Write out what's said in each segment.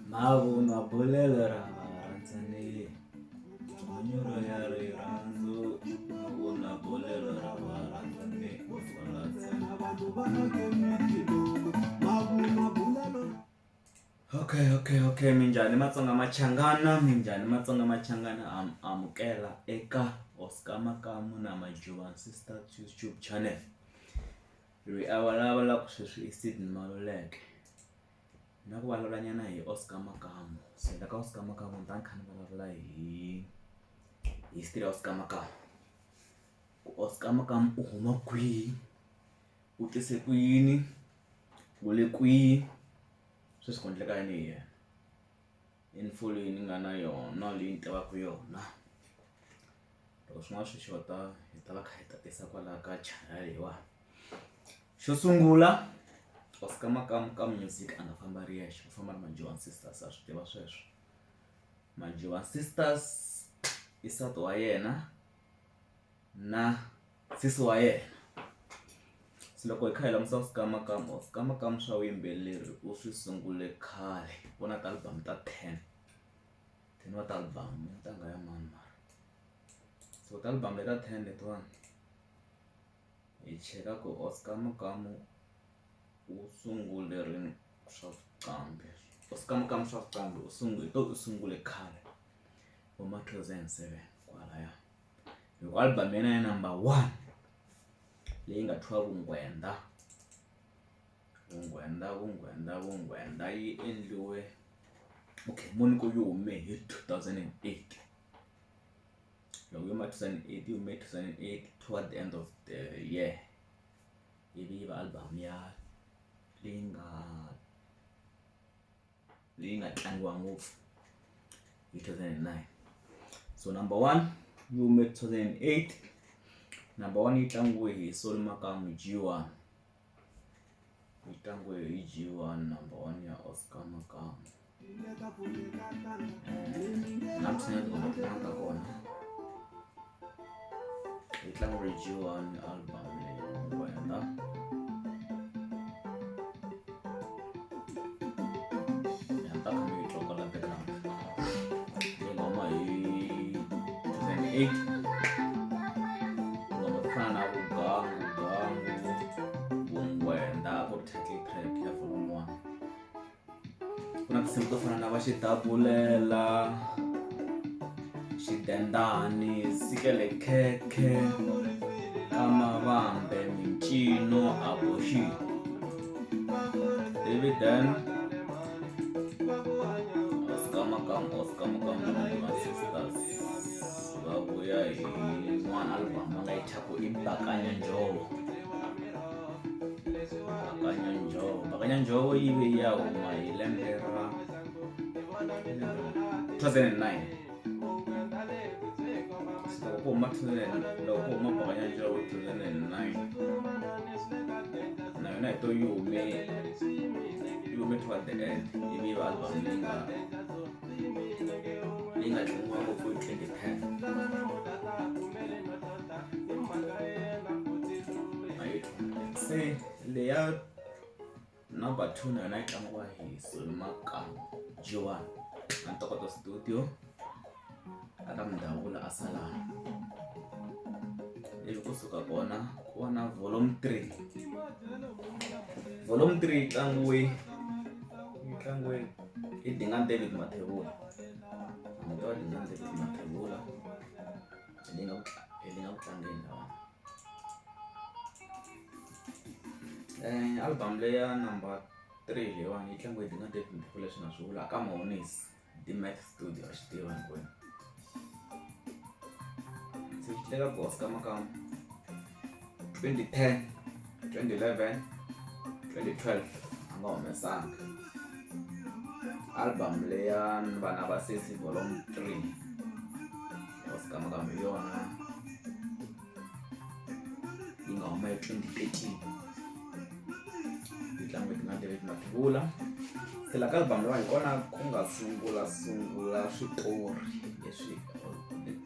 Mavunwa bolelo ra varhandzani manyoro ya rirhandzu mavunwa bolelo ra varhandzani Okay okay okay minjhani Matsonga Machangana minjhani Matsonga Machangana am amukela eka Oscar Makamu na Majuva Sisters YouTube channel loyi a vulavulaka sweswi i Sydney Maluleke. Na ku vulavula nyana hi Oscar Makamu se la ka Oscar Makamu ni ta ni kha ni vulavula hi history ya Oscar Makamu ku Oscar Makamu u huma kwihi u tise ku yini u le kwihi sweswi ku endleka yini hi yena info leyi ni nga na yona leyi ni tivaka yona loko swin'wana swi xota hi ta va kha hi tatisa kwalaya ka channel leyiwani. Xo sungula Oscar Makamu ka music a nga famba ri yexe u famba na Majovan Sisters ha swi tiva sweswo Majovan Sisters i nsati wa yena na sesi wa yena se loko hi kha hi languta Oscar Makamu Oscar Makamu swa vuyimbeleri u swi sungule khale ku na ti-album ta 10 10 wa ti-album i ntangha ya mani mara so ti-album leta 10 letiwani. Hi cheka ku Oscar Makamu u sungule rini swa vuqambi. Oscar Makamu swa vuqambi u sungule hi to u sungule khale vo ma 2007 kwalaya. Hi ku album ya yena ya number one leyi nga thyiwa Vunghwendha, Vunghwendha Vunghwendha Vunghwendha yi endliwe okay mo ni ku yi hume hi 2008. Loko yi huma 2008 yi hume 2008 toward the end of the year ivi yi va album ya leyi nga leyi nga tlangiwa ngopfu hi 2009 so number one yi hume 2008 number one yi tlangiwe hi Solly Makamu G1 yi tlangiwe hi G1 number one ya Oscar Makamu. Na ku sungula tinghoma tin'wana ta kona yi tlangiwe G1 album leyi Ngwenda ya ni ta kha mi yi twa kwala background leyi nga huma hi 2008 tinghoma to fana na vugangu gangu vungwenda ku ri title track ya volume one. Ku na tinsimu to fana na va xidabulela xidendani sikele khekhe ka mavambe mincino abortion ivi then Oscar Makamu Oscar Makamu na Mama Sisters va vuya hi yin'wana album va nga yi thya ku i Bakanya Njhovo. Bakanya Njhovo Bakanya Njhovo yi ve yi ya huma hi lembe ra 2009 loko ku huma loko ku huma Bakanya Njhovo 2009 na yona hi to yi hume yi hume toward the end ivi yi va album leyi nga leyi nga tlangiwa ngopfu hi 2010 se leya number 2 na yona yi tlangiwa hi Solly Makamu G1 na Ntokoto Studio aka Mdavula a Salani ivi kusuka kona ku va na volume 3 volume 3 yi tlangiwe yi tlangiwe hi Dingani David Mathebula a ni tiva Dingani David Mathebula hi le nga ku hi le nga ku tlangeni lawani album leya number 3 leyiwani yi tlangiwe hi Dingani David Mathebula leswi nga swi vula ka Mahonisi Dmax studio wa xi tiva hinkwenu se xi teka ku Oscar Makamu 2010 2011 2012 a nga humesanga album leya vana va sesi volume 3 Oscar Makamu hi yona yi nga huma hi 2013 yi tlangiwe hi Dingani David Mathebula se la ka album leyiwani hi kona ku nga sungula sungula switori leswi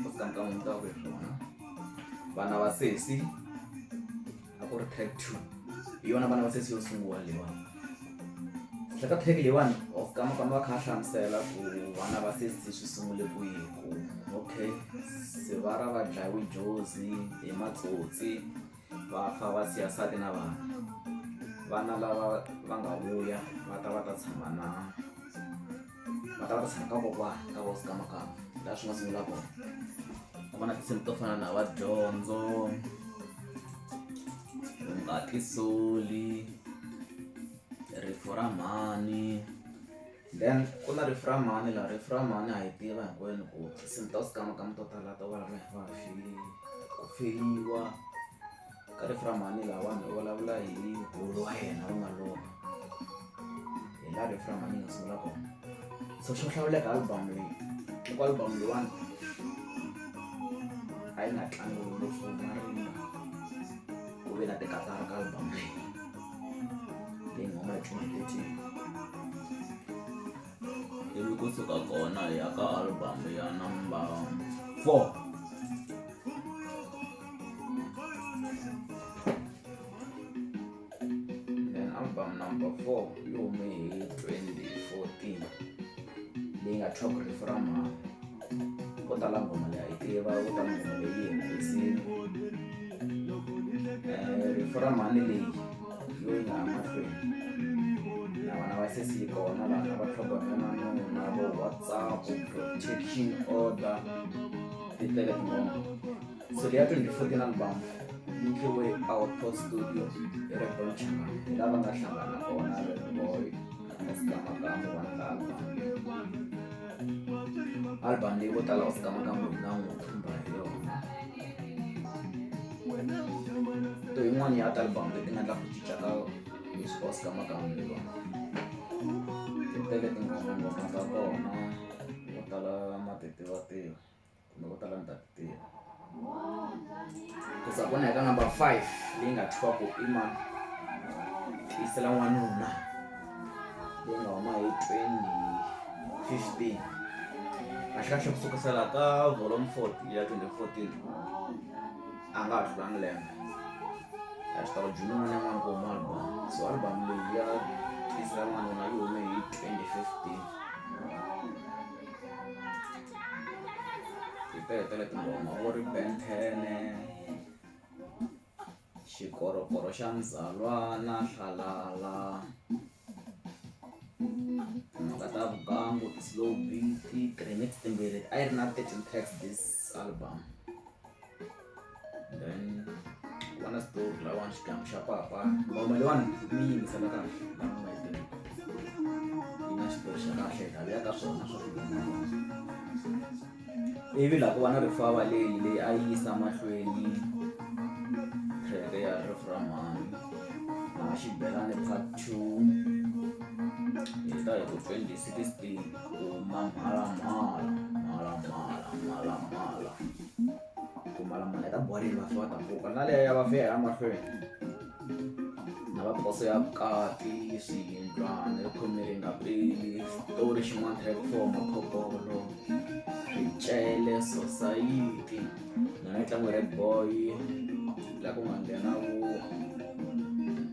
Oscar Makamu ni tivaka hi swona vana va sesi a ku ri track 2 hi yona vana va sesi yo sungula leyiwani. Kahle ka track leyiwani Oscar Makamu va kha va hlamusela ku vana va sesi swi sungule kwihi ku okay sivara va dlayiwe jozi hi matsotsi va fa va siya nsati na vana vana lava va nga vuya va ta va ta tshama na va ta va ta tshama ka kokwana ka Oscar Makamu laha swi nga sungula kona ku va na tinsimu to fana na va dyondzo u nga tisoli rifu ra mhani then ku na rifu ra mhani laha rifu ra mhani ha yi tiva hinkwenu ku tinsimu ta Oscar Makamu to tala to vulavula hi vafi ku feriwa ka rifu ra mhani lahawani u vulavula hi bulo wa yena va nga lova hi laha rifu ra mhani yi nga sungula kona so xo hlawuleka album leyi i ku album leyiwani a yi nga tlangiwi ngopfu marimba ku ve na tikatara ka album leyi leyi nga huma hi 2013 ivi kusuka kona hi ya ka album ya number 4. Then album number 4 yi hume hi 2014 leyi nga thyiwa ku rifu ra mhani ko tala nghoma leyi a yi tiva ko tala nghoma leyi yi humesile rifu ra mhani leyi yo yi nga ya mahlweni na vana va sesi yi kona laha va tlhogomela nuna vo WhatsApp protection order ti tele tinghoma so leya 2014 album yi endliwe Outpost Studio hi Red Boy Machangana hi lava nga hlangana kona Red Boy na Oscar Makamu va endla album album leyi vo tala Oscar Makamu hi nga n'wi thumba hi yona to yin'wana ya ti-album leti nga endla ku cinca ka leswi Oscar Makamu leyiwani ti tele tinghoma nghoma ta kona vo tala ma ti tiva tiva kumbe vo tala ni ta ti tiva ku za kona hi ka number 5 leyi nga thyiwa ku i mani tiyisela n'wanuna leyi nga huma hi 2015 kahle kahle ku sukisela ka volume 4 ya 2014 a nga ha tlulangi lembe a swi ta ku june un'wana na un'wana ku huma album so album leyi ya tiyisela n'wanuna yi hume hi 2015 Ti tele tinghoma vo ri Ben ten, xikorokoro xa mzalwana, hlalala, timhaka ta vugangu, ti-slow beat, ti-remix timbirhi a yi ri na 13 tracks this album. Then ku va na story lawani xigangu xa papa nghoma leyiwani mi yingisela kahle lava nga yi tiviki yi na xitori xa kahle hi ta vuya ka swona swa ivi laha ku va na rifava leyi leyi a yi yisa mahlweni track ya rifu ra mhani na xibelani part 2 hi ta hi ku 2016 ku huma mhalamhala mhalamhala mhalamhala ku mhalamhala yi ta boha rini vafi va ta pfuka na leya ya vafi ya ya mahlweni na va poso ya vukati swiyindlwana ri khome ri nga peli xitori xin'wana track 4 maphokolo swicele society na yi tlangiwe red boy la ku nga nghena vo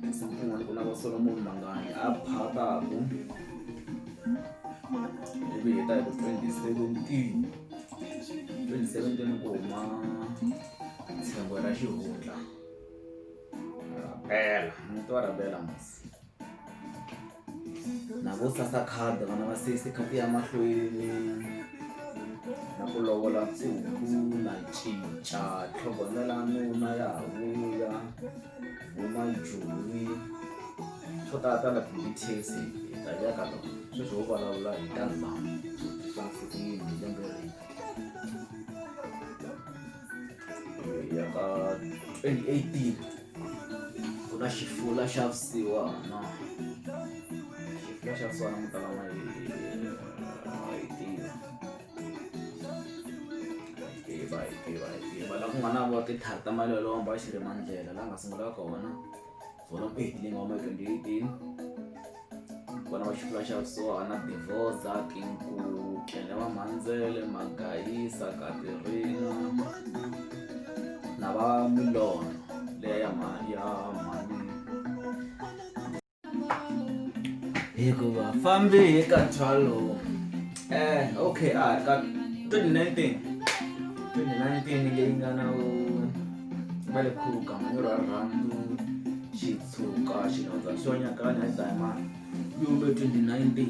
tinsimu tin'wana ku na vo Solomon Manganyi a phakaku ivi hi ta hi ku 2017 2017 ku huma ntshembo ra xihundla rabela muti wa rabela mos na vo sasa khadi vana va sesi khadi ya mahlweni na ku lovola nsuku na cinca tlhogomela nuna ya ha vuya vuma joni swo tala tala ti-details hi ta vuya ka tona sweswi ho vulavula hi ta ndhawu swi fambise ku yini hi lembe leri ya ka 2018 ku na xifula xa vusiwana xifula xa vusiwana mo tala ma yi yi tiva tiva yi tiva yi tiva la ku nga na vo tithari ta malelomba a xirimandlela la nga sungula kona volume 8 leyi nga huma hi 2018 kona va xifula xa vusiwana divoza tinkuke va mhandzele magayisa katirina na va milono leya ya mhani ya mhani Hikuva fambi hi ka nthwalo. Okay a ka 2019 2019 leyi nga na va le Kruger manyoro ya rirhandzu xitshuka xilondza xo nyakanya dayimani yi hume 2019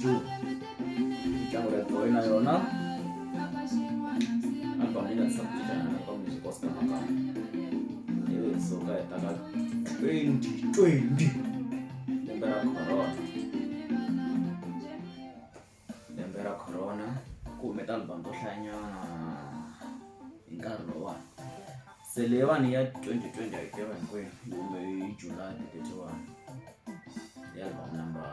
June mitlangu ya boy na yona album yi nga tisa ku cincana ka music wa Skamaka ivi hi suka hi ta ka 2020 lembe ra corona lembe ra corona ku hume ti-album to hlayanyana hi nkarhi lowuwani se leyiwani ya 2020 a yi tiva hinkwenu yi hume hi July 31 i album number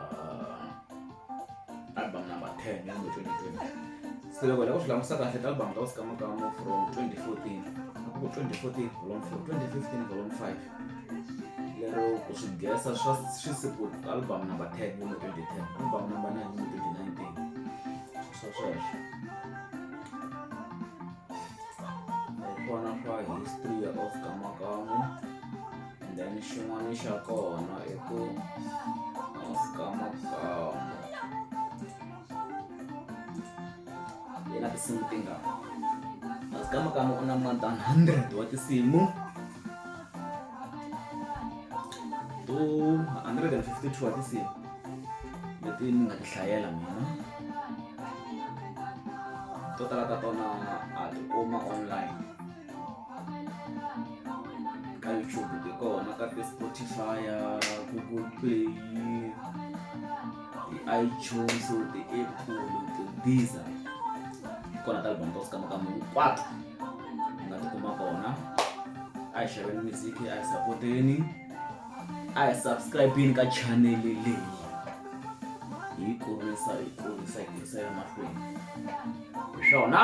album number 10 ya hume 2020 se loko hi lava ku swi langutisa kahle ti-album ta Oscar from 2014 a ku ku 2014 volume 4 2015 volume 5 lero ku swi gesa swa swi siku album number 10 yi hume 2010 album number 9 yi hume 2019 swa sweswo hi swona swa history ya Oscar Makamu and then xin'wana xa kona i ku Oscar Makamu yi na tinsimu tingani Oscar Makamu u na more than 100 wa tinsimu to 152 wa tinsimu leti ni nga ti hlayela mina to tala ta tona a ti kuma online ka YouTube ti kona ka ti-Spotify, Google Play, ti-iTunes, ti-Apple, ti-Deezer ti kona ti-album ta Oscar Makamu hinkwato u nga ti kuma kona a hi xaveni music a hi sapoteni a hi subscribe-ni ka channel leyi hi yi kurisa hi kurisa hi kurisa ya mahlweni hi swona.